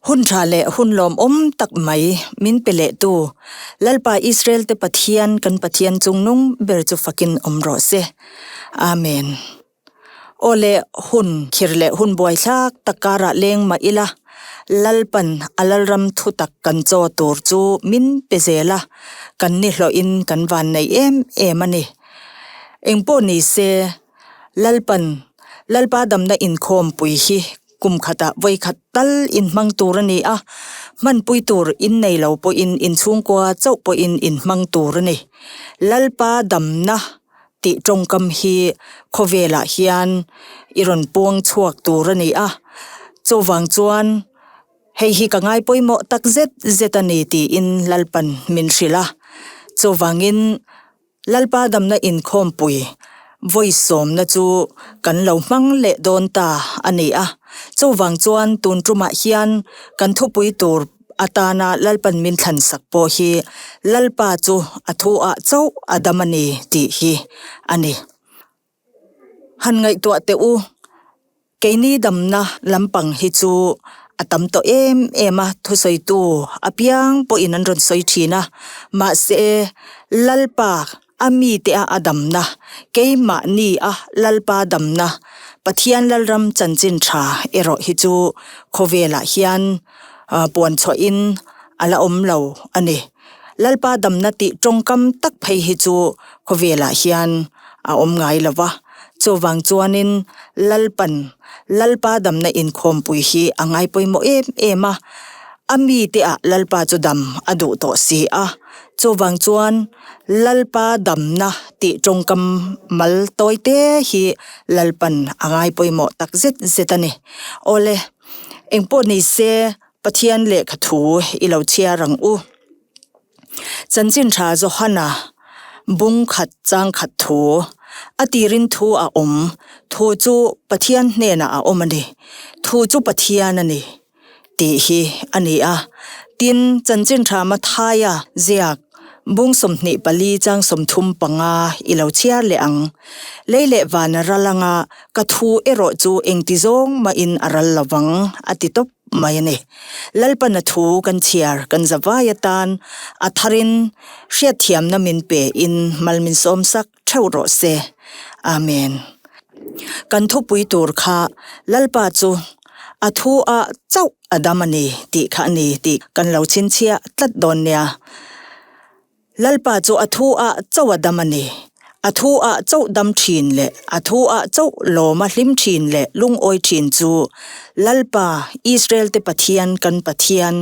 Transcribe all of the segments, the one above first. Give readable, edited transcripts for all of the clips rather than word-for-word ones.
Hun tha leh hun lawmawm tak mai min pe leh tu Lalpa Israel te Pathian kan Pathian chungnung ber chu fakin awm rawh se. Amen. Aw le hun khir leh hun buaithlak tak karah leng mah ila, Lalpan a Lalram thutak kan chaw tur chu min pe zel a, kan ni hlawhin kan van nei em em a ni. Engpawh ni se, Lalpan Lalpa damna inkhawmpui hi kum khatah vawi khat tal inhmang tur a ni a, hmanpui tur innei lo pawhin inchhungkua chauh pawhin inhmang tur a ni. Lalpa damna tih tawngkam hi khawvelah hian i rawn puang chhuak tur a ni a, chuvang chuan hei hi ka ngai pawimawh tak zet zet a ni tiin Lalpan min hrilh a, chuvangin Lalpa damna inkhawmpui vawi sawmna chu kan lo hmang leh dawn ta a ni a, chuvang chuan tun tumah hian kan thupui tur atana Lalpan min thlansak pawh hi Lalpa chu a thu ah chauh a dam a ni tih hi a ni. Han ngaihtuah teh u, keini damna lampang hi chu a tam tawh em em a, thusawitu apiang pawhin an rawn sawi thin a, mahse Lalpa a mite a a damna, keimahni a Lalpa damna, Pathian Lalram chanchin tha erawh hi chu khawvelah hian puan chhuahin a la awm lo a ni. Lalpa damna tih tawngkam tak phei hi chu khawvelah hian a awm ngai lo va, chuvang chuanin Lalpan Lalpa damna inkhawmpui hi a ngai pawimawh em em a, a mite ah Lalpa chu dam a duh tawh si a, chuvang chuan Lalpa damna tih tawngkam mal tawi te hi Lalpan a ngai pawimawh tak zet zet a ni. Awle, engpawh ni se Pathian lehkha thu i lo chhiar ang u. Chanchin tha Johana bung khat chang khat thu a tirin thu a awm, thu chu Pathian hnenah a awm a ni, thu chu Pathian a ni tih hi a ni a. Tin, Chanchin tha Mathaia ziak bung 24 chang 35 i lo chhiar leh ang. Lei leh van a ral anga ka thu erawh chu engti zawng mahin a ral lovang a ti tawp. mai a ni. Lalpana thu kan chhiar kan za vai atan a tharin hriatthiamna min pe in mal min sawm sak theuh rawh se. Amen. Kan thupui tur kha Lalpa chu a thu ah chauh a dam a ni tih kha a ni tih kan lo chhinchhiah tlat dawn nia. Lalpa chu a thu ah chauh a dam a ni. A thu ah chauh dam thin leh a thu ah chauh lawm a hlim thin leh lungawi thin chu Lalpa, Israel te Pathian kan Pathian,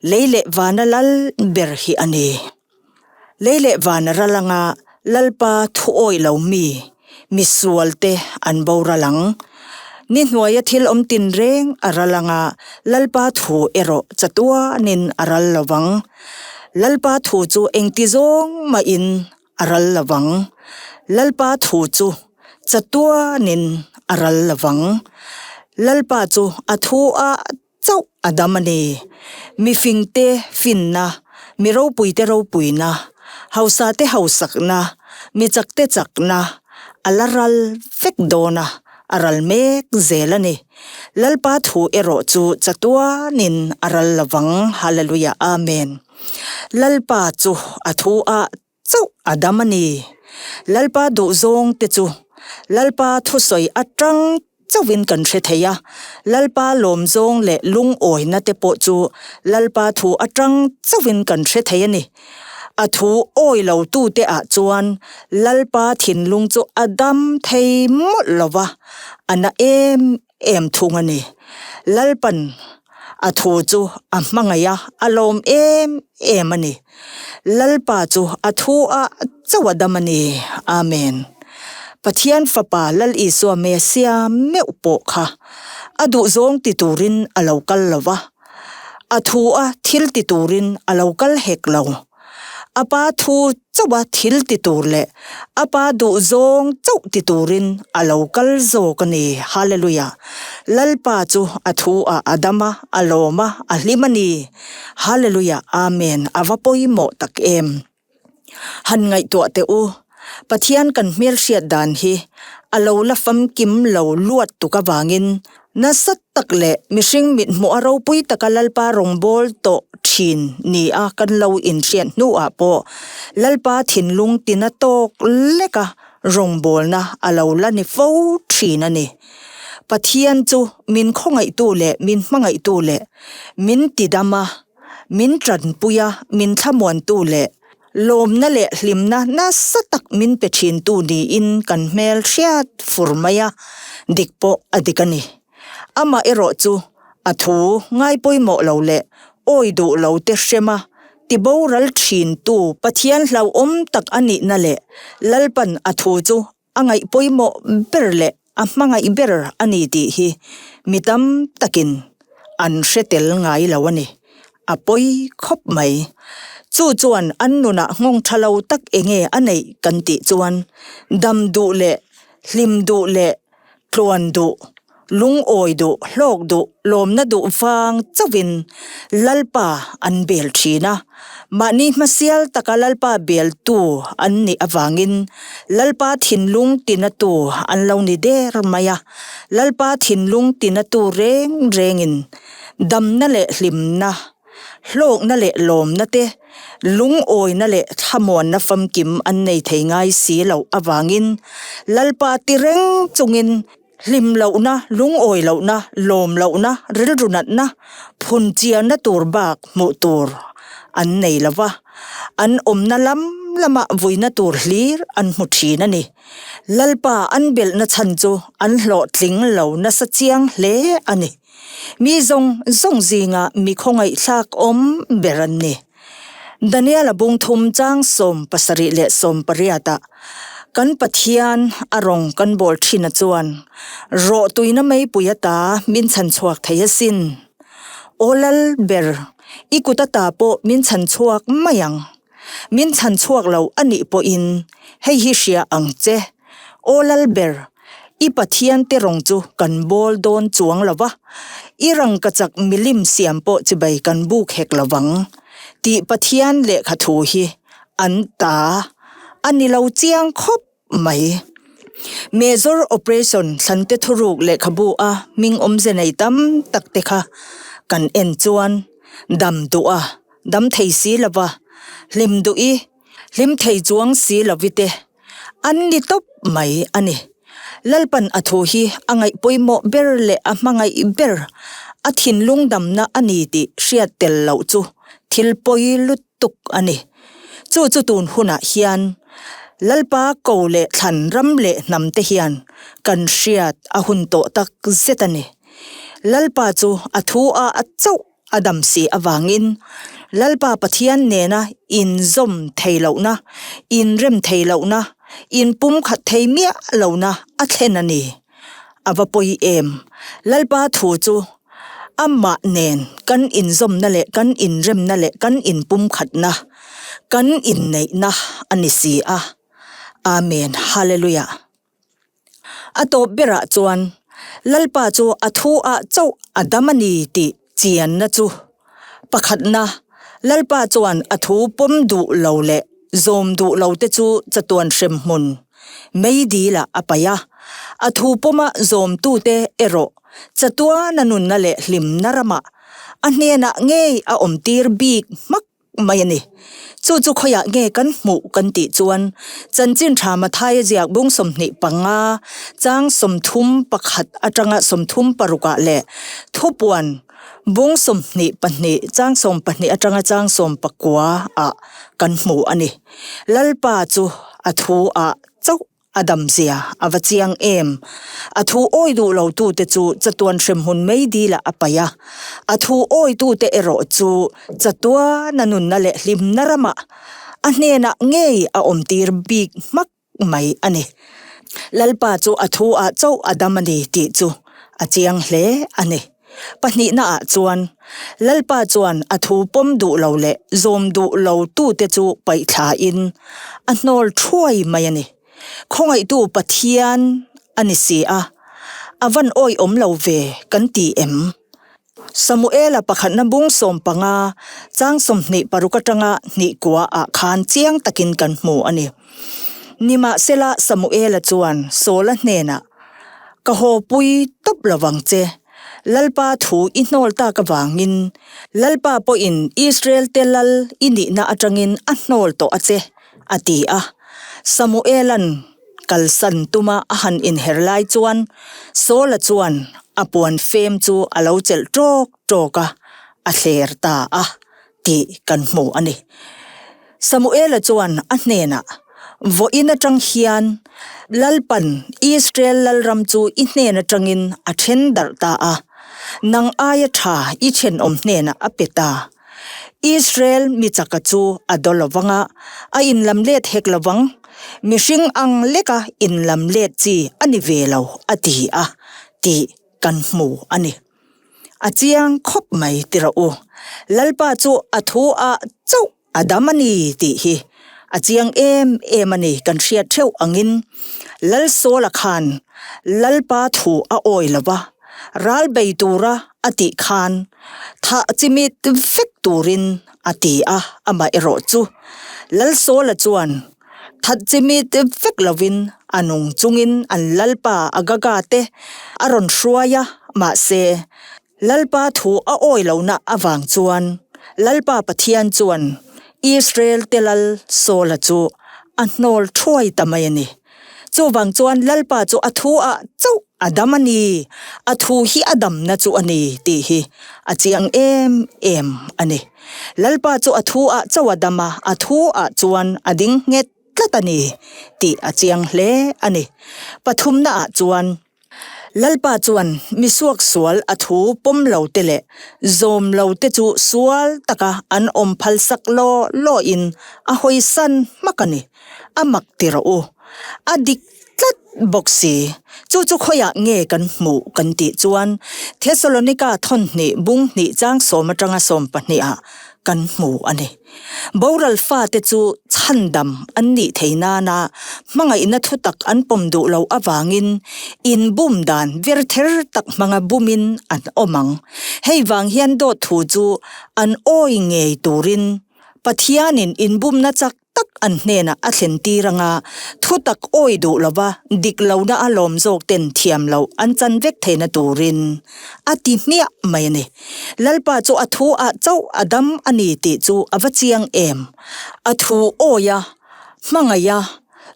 lei leh vana lal ber hi a ni. Lei leh vana ral anga Lalpa thu awi lo mi, misual te an boral ang. Ni hnuaia thil awm tin reng a ral anga Lalpa thu erawh chatuanin a ral lo vang. Lalpa thu chu engti zawng mahin a ral lo vang. Lalpa thu chu chatuanin a ral lo vang. Lalpa chu a thu a chauh a dam a ni. Mifingte finna, mi ropuite ropuina, hausate hausakna, mi chakte chakna a la ral vek dawn a, a ral mek zel a ni. Lalpa thu erawh chu chatuanin a ral lovang. Hallelujah Amen. Lalpa chu a thu ah chauh a dam a ni. Lalpa duhzawng te chu Lalpa thusawi atang chauhin kan hre thei a, Lalpa lawmzawng leh lungawina te pawh chu Lalpa thu atang chauhin kan hre thei a ni. A thu awi lo tute ah chuan Lalpa thinlung chu a dam thei mawlh lo va, a na em em thung a ni. Lalpan a thu chu a hmangaih a, a lawm em em a ni. Lalpa chu a thu a chauh a dam a ni. Amen. Pathian Fapa Lal Isua Mesia meuh pawh kha a duhzawng ti turin a lo kal lo va, a thu a thil ti turin a lo kal hek lo. A pa thu chauh a thil ti tur leh a pa duhzawng chauh ti turin a lo kal zawk a ni. Hallelujah! Lalpa chu a thu ah a dam a, a lawm a, a hlim a ni. Hallelujah! Amen! A va pawimawh tak em! Han ngaihtuah teh u, Pathian kan hmelhriat dan hi a lo la famkim lo luat tuk avangin. Nasa tak leh mihring mithmuh a ropui taka Lalpa rawngbâwl tawh ṭhin nia kan lo inhriat hnuah pawh Lalpa thinlung tina tâwk leka rawngbâwlna a lo la ni fo ṭhin a ni. Pathian chu min khawngaihtu leh min hmangaihtu leh min tidam a, min ṭanpui a, min thlamuantu leh Lawmna leh hlimna nasa tak min pe thintu niin kan hmel hriat fur mai a, dik pawh a dik a ni. Amah erawh chu a thu ngai pawimawh lo leh awi duh lo te hrema tiboral thintu Pathian hlauhawm tak a nihna leh Lalpan a thu chu a ngaih pawimawh ber leh a hmangaih ber a ni tih hi mi tam takin an hre tel ngai lo a ni. A pawi khawp mai. Chu chuan an nunah nghawng tha lo tak enge a neih kan tih chuan dam duh leh hlim duh leh tluan duh, lungawi duh, hlawk duh, lawmna duh vang chauhin Lalpa an bel thin a. Mahni hmasial taka Lalpa beltu an nih avangin Lalpa thinlung tinatu an lo ni der mai a. Lalpa thinlung tinatu reng rengin damna leh hlimna, hlawkna leh lawmna te, lungawina leh thlamuanna famkim an nei thei ngai si loh avangin Lalpa ti reng chungin hlim lohna, lungawi lohna, lawm lohna, rilru natna, phunchiarna tur bak hmuh tur an nei lo va, an awmna lam lama vuina tur hlir an hmu thin a ni. Lalpa an belhna chhan chu an hlawhtling lo nasa chiang hle a ni. Mi zawng zawng zinga mi khawngaihthlak awm ber an ni. Daniel-a bungthum chang 78 ah kan Pathian a rawng kan bawl thin a chuan rawh tuina meipui ata min chhan chhuak thei asin. Aw lal ber, i kut ata pawh min chhan chhuak mai ang. Min chhan chhuak lo a nih pawhin hei hi hria ang che. Aw lal ber, i Pathian te rawng chu kan bawl dawn chuang lo va, i rangkachak milim siam pawh chibai kan buk hek lo vang, tih Pathian lehkha thu hi an ta a ni lo chiang khawp mai. Major Operation Thlante Thuruk lehkhabu a hming awmze nei tam tak te kha kan en chuan dam duh a dam thei si lo va, hlim duh i hlim thei chuang si lo vi te an ni tawp mai a ni. Lalpan a thu hi a ngaih pawimawh ber leh a hmangaih ber a thinlung damna a ni tih hriat tel loh chu thil pawi lutuk a ni. Chu chu tun hunah hian Lalpa ko leh thlan ram leh hnam te hian kan hriat a hun tawh tak zet a ni. Lalpa chu a thu a a chauh A dam si avangin Lalpa Pathian nena inzawm thei lohna, inrem thei lohna, inpumkhat thei miah lohna a thlen a ni. A va pawi em? Lalpa thu chu amah nen kan inzawmna leh kan inremna leh kan inpumkhatna, kan inneihna a ni si a. Amen. Hallelujah. A tawp berah chuan Lalpa chu a thu ah chauh a dam a ni tih chianna chu pakhatna, Lalpa chuan a thu pawm duh lo leh zawm duh lo te chu chatuan hrem hmun meidilah a paih a, a thu pawma zawmtute erawh chatuana nunna leh hlimna ramah a hnenah ngei a awmtir bik hmak mai a ni. Chu chu khawiah nge kan hmuh kan tih chuan chanchin tha Mathaia ziak bung 25 chang 31 atanga 36 ah leh thupuan bung 22 chang 12 atanga chang 19 ah kan hmu a ni. Lalpa chu a thu ah chauh A damzia a va chiang em? A thu awi duh lotute chu chatuan hremhmun mei dilah a paih a, a thu awitute erawh chu chatuana nunna leh hlimna ramah a hnenah ngei a awmtir bik hmak mai a ni. Lalpa chu a thu ah chauh a dam a ni tih chu a chiang hle a ni. Pahnihnaah chuan, Lalpa chuan a thu pawm duh lo leh zawm duh lo tute chu paihthlain a hnawl thuai mai a ni. Khawngaihtu Pathian a ni si a, a van awihawm lo ve kan ti em? Samuela pakhatna bung 15 chang 26 atanga hnih kua ah khan chiang takin kan hmu a ni. Nimahsela Samuela chuan Saula hnenah, Ka haw pui tawp lovang che. Lalpa thu i hnawl tak avangin Lalpa pawhin Israel-te lal i nihna atangin a hnawl tawh a che, a ti a. Samuela'n kalsan tuma a han inher lai chuan Saula chuan a puan fem chu a lo chelh ṭawk ṭawk a, a thler ta a tih kan hmu a ni. Samuela chuan a hnenah, Vawiin atang hian Lalpan Israel lalram chu i hnen atangin a then darh ta a, nang aia tha i thenawm hnenah a pe ta. Israel mi chaka chu a daw lovang a, a inlam let hek lovang, mihring ang leka inlam let chi a ni ve lo, a ti a, tih kan hmu a ni. A chiang khawp mai ti rawh u. Lalpa chu a thu ah chauh a dam a ni tih hi a chiang em em a ni kan hriat theuh angin Lalsawla khan Lalpa thu a awi lo va, ral bei tura a tih khan thah chimit vek turin a ti a, amaherawh chu Lalsawla chuan That chimit vek lovin a nung chungin an Lalpa Agaga te a rawn hruai a, mahse, Lalpa thu a awi lohna avang chuan Lalpa Pathian chuan Israel te lal Saula chu a hnawl thuai ta mai a ni. Chuvang chuan Lalpa chu a thu ah chauh a dam a ni, a thu hi a damna chu a ni tih hi a chiang em em a ni. Lalpa chu a thu ah chauh a dam a, a thu ah chuan a ding nghet tlat a ni tih a chiang hle a ni. Pathumna ah chuan Lalpa chuan mi suaksual a thu pawm lo te leh zawm lo te chu sual taka an awm phal sak law law in a hawisan hmak a ni. A mak ti rawh u. A dik tlat bawk si. Chu chu khawiah nge kan hmuh kan tih chuan Thesalonika thawnhnih bung hnih chang sawm atanga 12 ah kan hmu a ni. Boral fate chu chhandam an nih thei nana hmangaihna thutak an pawm duh loh avangin inbum dan ver ther tak hmanga bumin an awm ang. Hei vang hian dawt thu chu an awi ngei turin Pathianin inbumna chak tak an hnenah a thlen tir anga thutak awi duh lova dik lohna a lawm zawk ten thiam loh an chan vek theihna turin a ti hmiah mai a ni. Lalpa chu a thu ah chauh a dam a ni tih chu a va chiang em. A thu awi a, hmangaih a,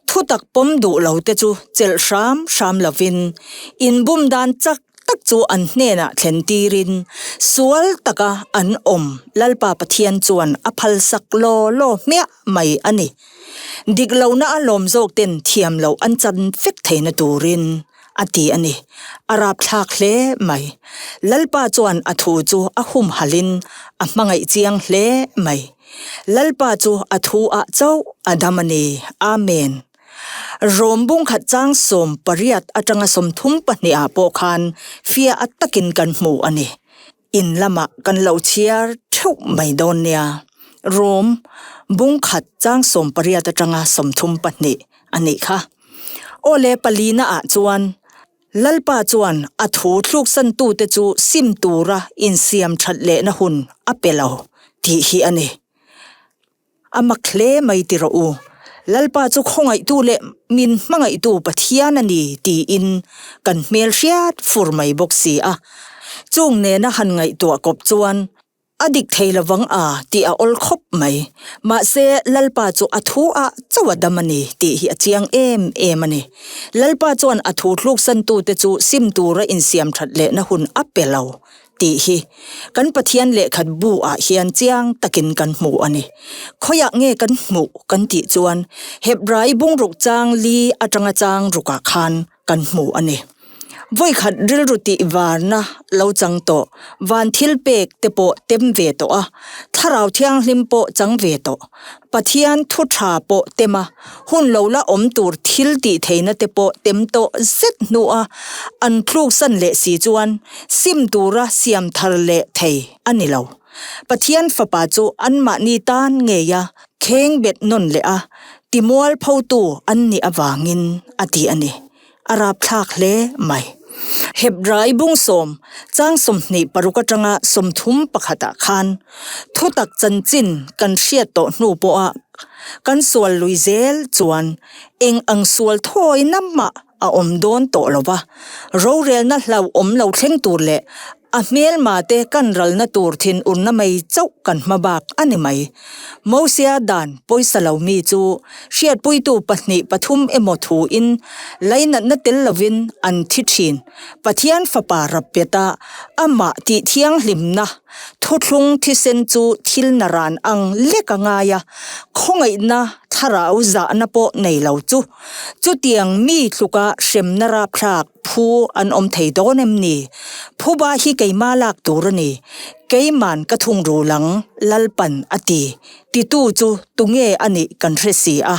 thutak pawm duh lo te chu chelh hram hram lovin inbum dan chak tak chu an hnenah thlen tirin sual taka an awm Lalpa Pathian chuan a phalsak law law hmiah mai a ni. Dik lohna a lawm zawk ten thiam loh an chan vek theihna turin a ti a ni. A rapthlak hle mai. Lalpa chuan a thu chu a humhalhin a hmangaih chiang hle mai. Lalpa chu a thu ah chauh a dam a ni. Amen. Rom bungkhat chang 18 atanga 32 ah pawh khan fia a takin kan hmu a ni. In lamah kan lo chhiar theuh mai dawn nia. Rom bungkhat chang 18 atanga 32 a nih kha. Aw le palina ah chuan Lalpa chuan a thu thluksan-tute chu sim tura insiam that lehna hun a pe lo tih hi a ni. A mak hle mai ti rawh u. Lalpa chu khawngaihtu leh min hmangaihtu Pathian a ni tiin kan hmel hriat fur mai bawk si a. Chung nena han ngaihtuah kawp chuan a dik thei lovang a tih a awl khawp mai. Mahse, Lalpa chu a thu ah chauh a dam a ni tih hi a chiang em em a ni. Lalpa chuan a thu tluksantute chu sim tura insiam that lehna hun a pe lo. Tih hi kan Pathian lehkhat bu ah hian chiang takin kan hmu a ni. Khawiah nge kan hmuh kan tih chuan Hebrai bungruk chang li atanga chang rukah khan kan hmu a ni. Vawikhat rilru tih varna lo chang tawh, van thil pek te pawh tem ve tawh a, thlarau thianghlim pawh chang ve tawh, Pathian thu tha pawh tem a, hun lo la awm tur thil tih theihna te pawh tem tawh zet hnua an tluksan leh si chuan sim tura siam thar leh thei a ni lo. Pathian Fapa chu anmahni tan ngeia kheng bet nawn leh a, timualphotu an nih avangin a ti a ni. A rapthlak hle mai. Hebrai bung sawm, chang 26 atanga 31 ah khan thutak chanchin kan hriat tawh hnu pawha kan sual lui zel chuan eng ang sual thawi na mah a awm dawn tawh lo va, rorelna hlauhawm lo thleng tur leh. A hmelmate kan ralna tur thinurna mai chauh kan hma bak a ni mai. Mosia dan pawisa lo mi chu hriatpuitu pahnih pathum emaw thuin lainatna tel lovin an thi thin. Pathian Fapa Rappeta amah tih thianghlimna thuthlung thisen chu thil naran ang lek a ngai a, khawngaihna thlarau zahna pawh nei lo chu chutiang mi tluka hremna rapthlak phu an awm thei dawn em ni? Phuba hi keima lak tur a ni. Keiman ka thungrul ang, Lalpan a ti. Titu chu tunge a nih kan hre si a.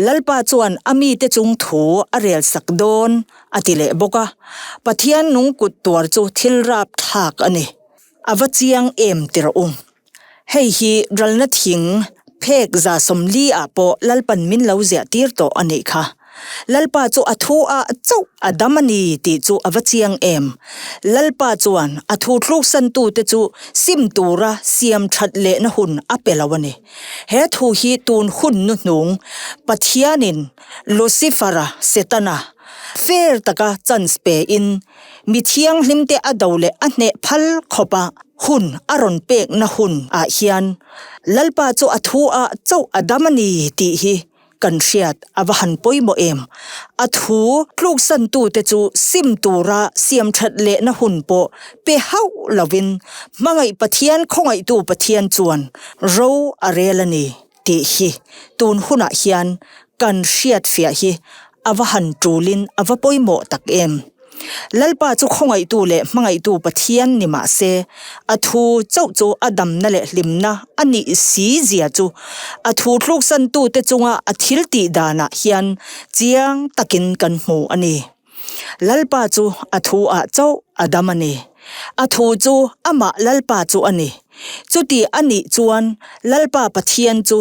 Lalpa chuan a mite chung thu a rel sak dawn a ti leh bawk a. Pathian nung kut tuar chu thil rap thlak a ni. A va chiang em ti rawh u. Hei hi ralna thing phek 40 ah pawh Lalpan min lo ziah tir tawh a nih kha. Lalpa chu a thu ah chauh a dam a ni tih chu a va chiang em. Lalpa chuan a thu thluksan tute chu sim tura siam that lehna hun a pe lo a ni. He thu hi tun hun nu hnung Pathianin Lucifer-a, Setana, fair taka chance pe in mi thianghlimte a do leh a hneh phal khawpa hun a rawn pekna hun ah hian Lalpa chu a thu ah chauh a dam a ni tih hi kan hriat a va han pawimawh em. A thu tluksantute chu sim tura siam that lehna hun pawh pe hauh lovin hmangaih Pathian khawngaihtu Pathian chuan ro a rel a ni tih hi tun hunah hian kan hriat fiah hi a va han tulin a va pawimawh tak em. Lalpa chu khawngaihtu leh hmangaihtu Pathian ni mah se, a thu chauh chu a damna leh hlimna a nih si zia chu a thu tluksantute chunga a thil tih danah hian chiang takin kan hmu a ni. Lalpa chu a thu ah chauh a dam a ni. A thu chu amah Lalpa chu a ni. Chuti a nih chuan Lalpa Pathian chu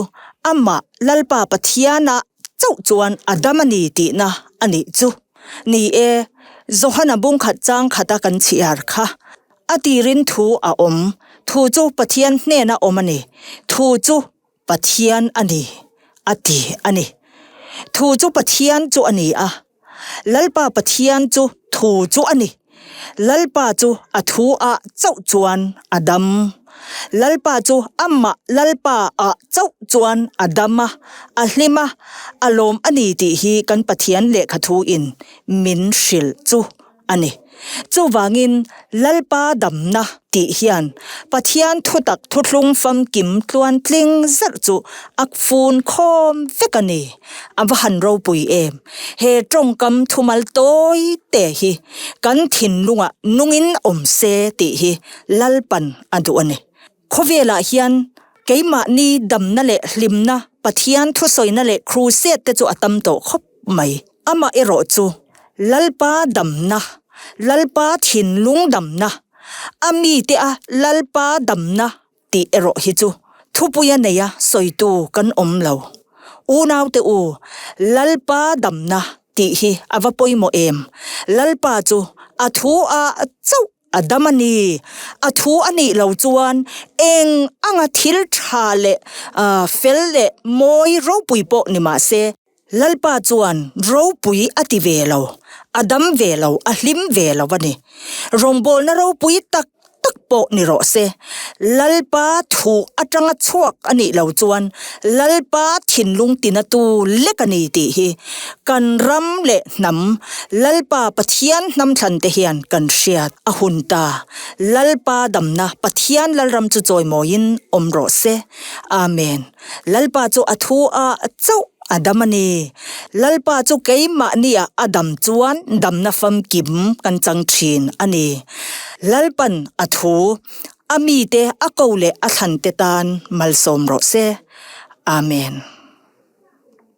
amah Lalpa Pathianah chauh chuan a dam a ni tihna a nih chu. Ni e, Johana bungkhat chang khata kan chhiar kha. A tirin thu a awm, thu chu Pathian hnena awm a ni, thu chu Pathian a ni, a ti a ni. Thu chu Pathian chu a ni a, Lalpa Pathian chu thu chu a ni. Lalpa chu a thu ah chauh chuan a dam. Lalpa chu amah Lalpa ah chauh chuan a dam a, a hlim a, a lawm a ni tih hi kan Pathian lehkha thu in min hrilh chu a ni. Chuvangin Lalpa damna tih hian Pathian thutak thuthlung famkim tluan tling zarh chu a fun khawm vek a ni. A va han ropui em! He tawngkam thumal tawi te hi kan thinlungah nungin awm se tih hi Lalpan a duh a ni. Khawvelah hian keimahni damna leh hlimna, Pathian thusawina leh crusade te chu a tam tawh khawp mai. Amaherawh chu Lalpa damna, Lalpa thinlung damna, a mite a Lalpa damna tih erawh hi chu thupuia neia sawitu kan awm lo. Unaute u, Lalpa damna tih hi a va pawimawh em? Lalpa chu a thu a chauh a dam a ni. A thu a nih lo chuan eng anga thil tha leh fel leh mawi ropui pawh ni mah se, Lalpa chuan ropui a ti ve lo, a dam ve lo, a hlim ve lo a ni. Rawngbawlna ropui tak tak pawh ni rawh se. Lalpa thu atanga chhuak a nih lo chuan Lalpa thinlung tinatu lek a ni tih hi kan ram leh hnam Lalpa Pathian hnamthlan te hian kan hriat a hun ta. Lalpa damna Pathian Lalram chu chawimawiin awm rawh se. Amen. Lalpa chu a thu a chauh a dam a ni. Lalpa chu keimahniah a dam chuan damna famkim kan chang thin a ni. Lalpan a thu, a mite a ko leh a thlante tan malsawm rawh se. Amen.